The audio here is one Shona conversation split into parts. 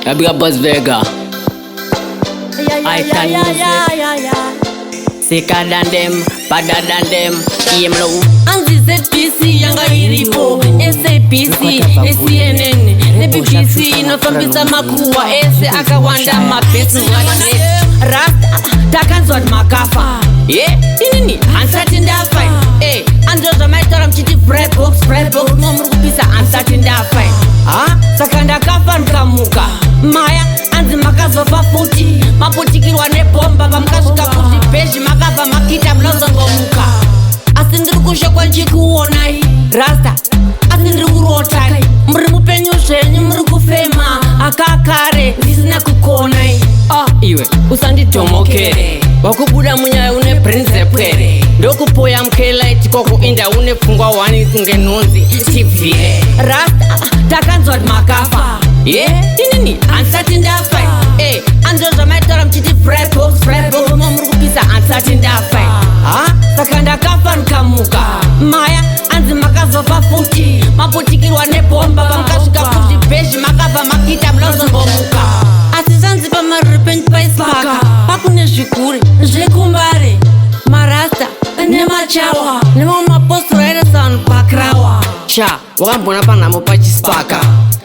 Yabika Boss Vega. I can music. Sicker than them, badder than them. Aim low. Anzi ZBC yanga iripo, SABC, CNN neBBC inofambisa makuhwa ese akawanda mabhesi. Rasta, takanzwa kuti makafa. Ye, inini handisati ndafa. E, anzwa zvamaitaura muchiti "Frybox, Frybox", mo muri kupisa. Handisati ndafa. Ha, saka ndakafa ndikamuka. Maya, anzi makazofa futi, maputikirwa nebhomba pamukasvika kuzvibhezhi, makabva makita munozongomuka. Asi ndiri kushekwa nchikuonai, Rasta, asi ndiri kurotai? Muri mupenyu zvenyu, muri kufema akakare ndisina kukonai. Ah, iwe usandidhomokere. Wakubuda munyaya une prinzepwere, ndokupoya mukelaiti kwakuinda une pfungwa wani kunge nhunzi. Tibvire. Rasta, takanzwa kuti makafa. Ye, inini handisati ndafa. E, anzwa zvamaitaura muchiti "Frybox, Frybox", mo muri kupisa. Handisati ndafa. Ha, saka ndakafa ndikamuka. Maya, anzi makazofa futi, maputikirwa nebhomba pamukasvika kuzvibhezhi, makabva makita munozongomuka. Asi zvanzi pamariri penyu paisipaka pakune zvikure zvekumbare, marasta nemachawa nemamwe mapostora airesa vanhu pakrawa. Sha, wakambona panhamo pachisipaka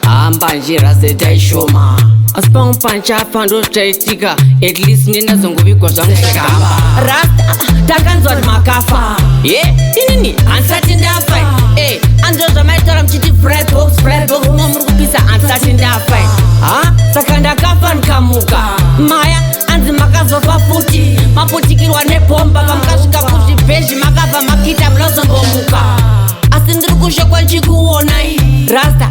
hamba njiraseta ishoma, asi pamwe panchafa ndo zvichaitika. At least nendazongovigwa zvangu zvegamba. Rasta, takanzwa kuti makafa. Ye, inini handisati ndafa. E, anzwa zvamaitaura muchiti "Frybox, Frybox", mo muri kupisa. Handisati ndafa. Ha, saka ndakafa ndikamuka. Maya, anzi makazofa futi, maputikirwa nebhomba pamukasvika kuzvibhezhi, makabva makita munozongomuka. Asi ndiri kushekwa nchikuonai, Rasta,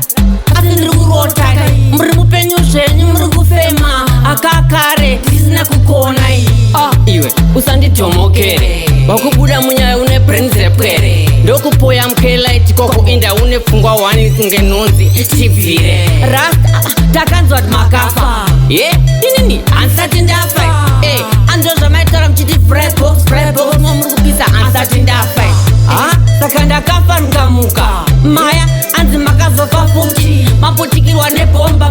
asi ndiri kurotai? Muri mupenyu zvenyu, muri kufema akakare ndisina kukonai. Ah, iwe usandidhomokere. Wakubuda munyaya une prinzepwere, ndokupoya mukelaiti kwakuinda une pfungwa wani kunge nhunzi. Tibvire. Rasta, takanzwa kuti makafa. Ye, inini handisati ndafa. E, anzwa zvamaitaura muchiti "Frybox, Frybox", mo muri kupisa. Handisati ndafa. Ha, saka ndakafa ndikamuka. Maya, anzi makazofa futi, maputikirwa nebhomba.